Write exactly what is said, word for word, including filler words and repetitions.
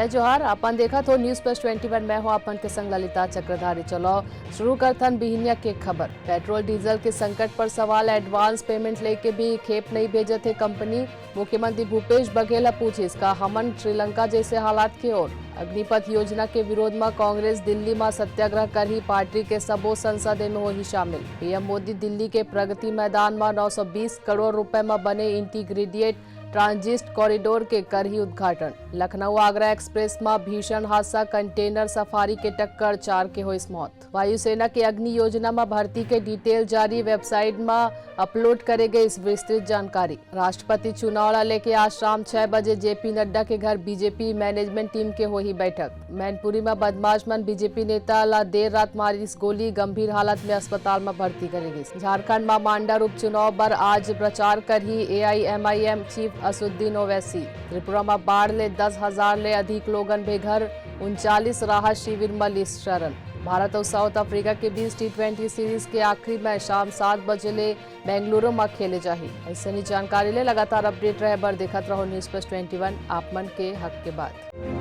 जय जोहार, आपन देखत हो News Plus Twenty One, मैं हूं आपन के संग ललिता चक्रधारी। चलो शुरू करथन बिहिनिया के खबर। पेट्रोल डीजल के संकट पर सवाल, advance payment लेके भी खेप नइ भेजत हे कंपनी। मुख्यमंत्री भूपेश बघेल ह पूछिस, का हमन श्रीलंका जैसे हालात के ओर? अग्निपथ योजना के विरोध म कांग्रेस दिल्ली म सत्याग्रह करही, पार्टी के सबो सांसद एमे होही शामिल। पीएम मोदी दिल्ली के प्रगति मैदान म नौ सौ बीस करोड़ रुपए म बने इंटीग्रेटेड ट्रांजिट कॉरिडोर के करही उद्घाटन। लखनऊ आगरा एक्सप्रेस म भीषण हादसा, कंटेनर सफारी के टक्कर, चार के होइस मौत। वायुसेना के अग्नि योजना म भर्ती के डिटेल जारी, वेबसाइट म अपलोड करे गइस विस्तृत जानकारी। राष्ट्रपति चुनाव ला लेके आज शाम छह बजे जेपी नड्डा के घर बीजेपी मैनेजमेंट टीम के होही बैठक। मैनपुरी म बदमाश मन बीजेपी नेता ला देर रात मारिस गोली, गंभीर हालत में अस्पताल म भर्ती करे गिस। झारखंड म मांडर उपचुनाव बर आज प्रचार करही एआईएमआईएम चीफ असुद्दीन ओवैसी। त्रिपुरा म बाढ़ ले दस हजार ले अधिक लोगन बेघर, उनचालीस राहत शिविर म लिस शरण। भारत अउ साउथ अफ्रीका के बीच टी ट्वेंटी सीरीज के आखिरी मैच शाम सात बजे ले बेंगलुरु म खेले जाही। अइसने जानकारी ले लगातार अपडेट रहे बर देखत रहो News Plus Twenty One, आप मन के हक के बात।